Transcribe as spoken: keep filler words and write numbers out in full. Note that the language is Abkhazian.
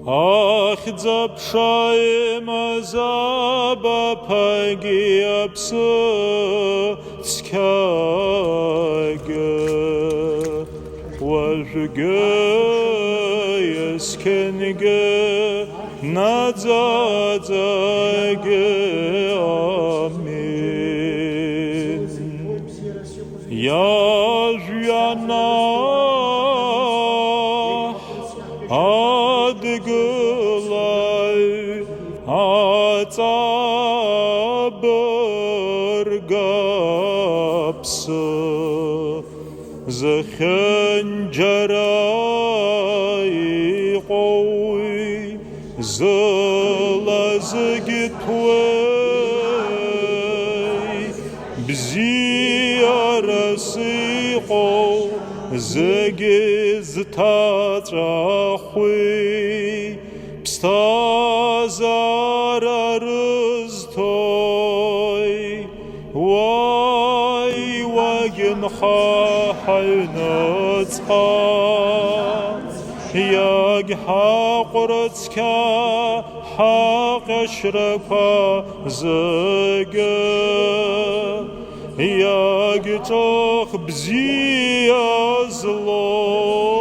Ахьӡ-аԥша имаз абаԥагьы аԥсы цқьагьы, уажәгьы есқьынгьы наӡаӡагьы. Амин. Иажәҩанаҳ адгылаҩ аҵабырг аԥсы зхьынџьара иҟоуи, зыла зегьы ҭәуеи, бзиарас иҟоу зегьы зҭаҵәахуи, ԥсҭазаара рызҭои, уааи, уагьынха ҳаҩныҵҟа, иагьҳаҟәра цқьа ҳаҟьашьрақәа зегьы, иагьҿых бзиа злоу